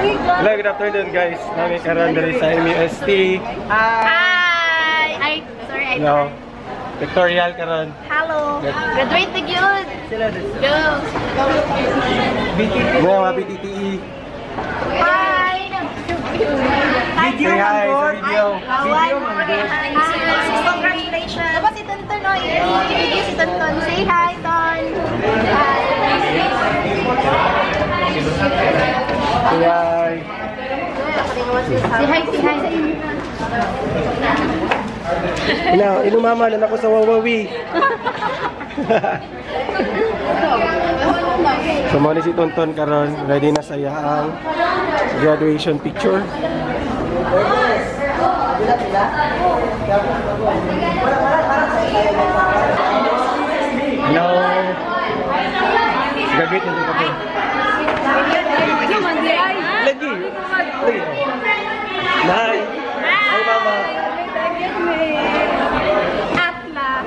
Hello, good afternoon, guys. Nami karon diri sa MUST. Hi! Hi! Sorry, I No. Pictorial karon. Hello! Graduate na gyud! Go! Mga mga BTTE. Hi! Say hi sa video. Video man. Congratulations! Dapat si Tonton, no? I-video si Tonton. Say hi, Ton! Hi! Say hi. Say hi, say hi. Ina, inumama na ako sa Wawawi. So mo ni si Tonton karon, ready na sa iyang graduation picture. Hello. Graduate na dito ko. Lagi. Lagi. Hi. Hi, Mama. Atlas.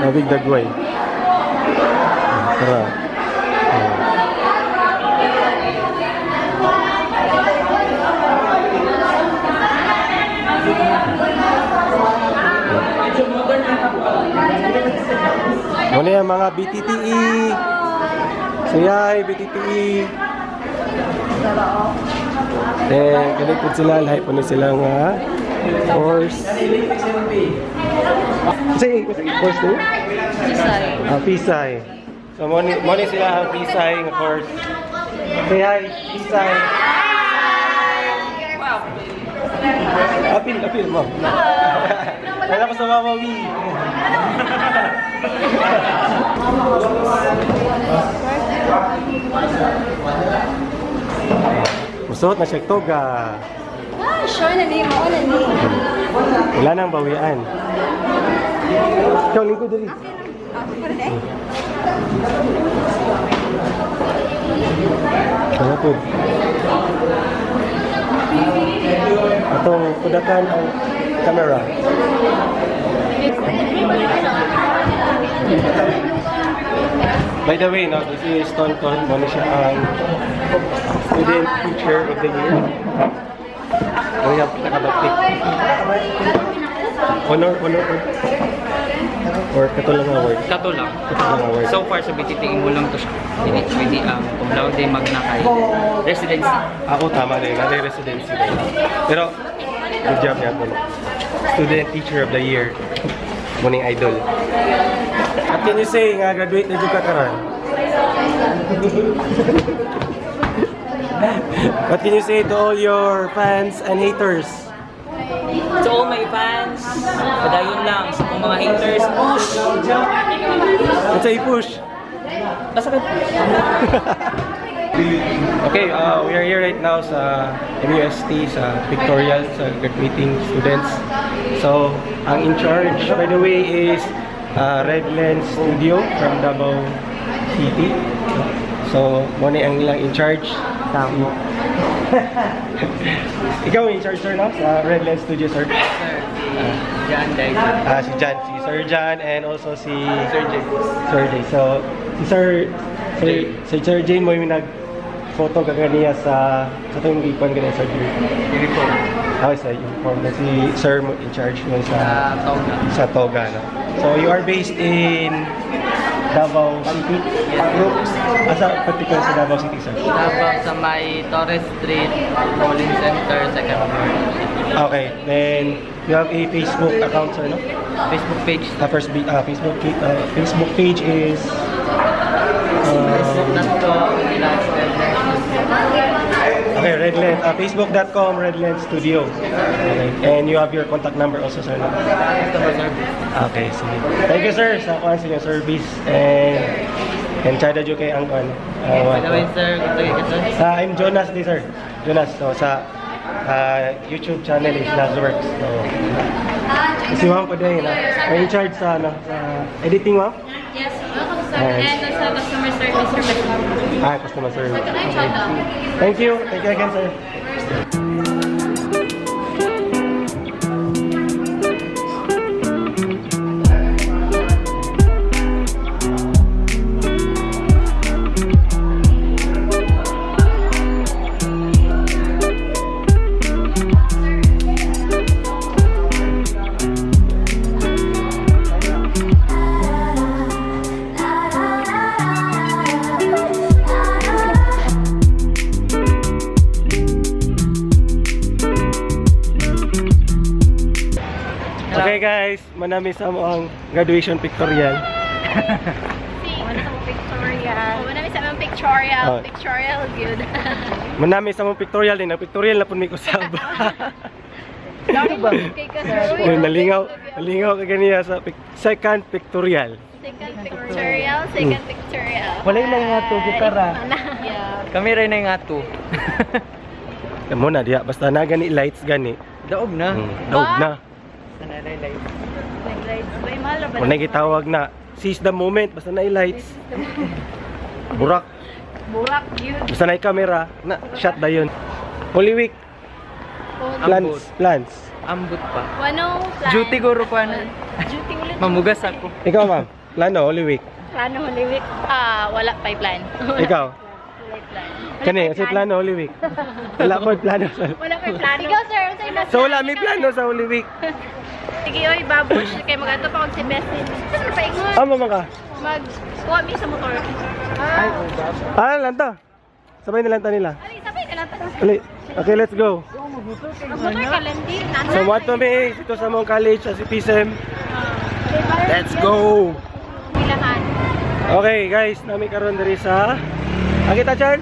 Nabig dagway. Tara. Muna yung mga BTTE. Say hi, BTTE. Then, kalikod sila. Lahat po na sila nga course. Say, what's the course name? Pisay. Ah, Pisay. So, mo ni sila ang Pisay nga course. Say hi, Pisay. Apil, apil mo. Wala ko sa Mama Wee. Musuot na siya toga. Ah, sure na ni, mao na ni. Wala nang bawian. Ikaw, lingkod dali. Wala po. Atong kudakan ang camera. By the way, no, this is Tonton. Muna siya ang Student Teacher of the Year. Ano yung pinakabagtik? Honor, honor, or kato lang award? Kato lang. Kato lang award. So far sa BTTE mo lang to siya. Hindi pwede ang cum laude, magna kay residency. Ako tama din, nasa residency din. Pero good job niya po. Student Teacher of the Year. Muning idol. At can you say nga graduate na jud ka karon? What can you say to all your fans and haters? To all my fans, padayon lang. Sa mga haters, push! Let's say push! Basta ka push. Okay, we are here right now sa MUST, sa pictorial, sa graduating students. So, ang in charge, by the way, is Red Lens Studio from Davao City. So, mo ni ang ilang in charge. Tama. Ikaw in charge, sir, no? Sa Red Lens Studio, sir? Sir, si John Dyson. Ah, si John. Si Sir John and also si Sir Jay. Sir Jay. So, si Sir Jane mo yung nag-photo kaganiya sa itong ipon ganyan, Sir Jane. Uniform. Ah, sa uniform. Na si Sir mo in charge mo sa Toga. Sa Toga, no? So, you are based in Davao City? Yes. Asa particular sa Davao City, sir? Davao sa may Torres Street, Bowling Center, second floor. Okay. Then, you have a Facebook account, sir, no? Facebook page. First, Facebook page is... Okay, Redland. Facebook.com, Redland Studio. Okay. And you have your contact number also, sir, no? Customer service. Okay, sige. Thank you, sir, sa kuan sa inyong service. And Chada Ju kay ang kuan. By the way, sir, good to sir. I'm Jonas di, sir. Jonas. So, sa YouTube channel is Nazworks. So, si ma'am po din, na in charge sa, ano, sa editing, ma'am? Yes, welcome, sir. And sa customer service representative. Ah, customer service. Okay. Thank you. Thank you again, sir. Manami sa among graduation pictorial. Wala sa pictorial. Wala sa among pictorial. Oh. Pictorial good. Manami sa among pictorial din. Ang pictorial na pud mi kusab. Ba? Uy, nalingaw, nalingaw ka ganiya sa second pictorial. Second pictorial, second pictorial. Wala lang nga to, gitara. Yeah. Kami rin na nga to. Mo na diya, basta na gani lights gani. Daog na. Daog na. Sana na light. Nag-lights. Bay, mahal na ba? Mo na gitawag na seize the moment, basta na lights. Burak, Burak yun. basta na camera, na shot dayon. Holy Week, plans, plans. Ambot pa. Wano plan. Duty guro pa na. Duty ulit. Mamugas ako. Ikaw, ma'am, plano Holy Week. Plano Holy Week? Ah, wala pa'y plan. Ikaw, Wala plan. kani, kasi plano Holy Week. Wala ko plano. Wala pa'y plano. Ikaw, sir, unsay na So wala may plano sa Holy Week. Sige, oy, babush. Kay magadto pa kog si Bessie. Sir, paingon. Ah, mama ka. Mag kuha mi sa motor. Ah, lanta. Sabay na lanta nila. Ay, sabay ka lang. Ali. Okay, let's go. Ang motor ka landi. So what to me, dito sa mong college sa CPSM. Let's go. Pilahan. Okay, guys, nami karon diri sa Ang kita Chan?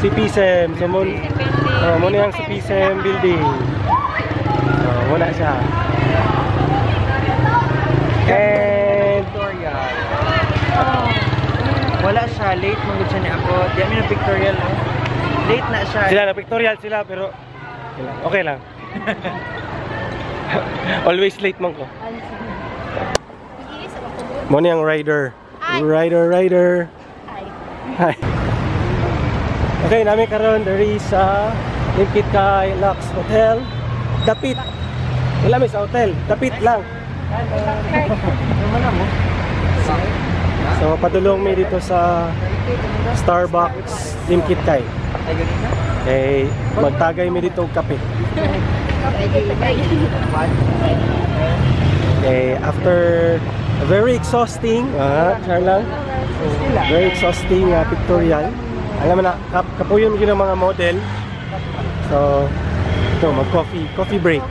CPSM. So mo oh, mo ang CPSM building. So, muna siya. And Pictorial. Wala siya, late man gud siya ni ako. Di amin na pictorial no. Late na siya. sila na pictorial sila, pero okay lang. Okay lang. Always late man ko. Mo ni ang rider. Hi. Rider, rider. Hi. Hi. Okay, nami karon diri sa Limpit kay Lux Hotel. Dapit. Wala mi sa hotel, dapit lang. So padulong mi dito sa Starbucks Limkit Kay. Okay, magtagay mi dito og kape. Okay, after a very exhausting, char lang. Very exhausting pictorial. Alam mo na, kapuyon yun ang mga model. So, ito, mag-coffee, coffee break.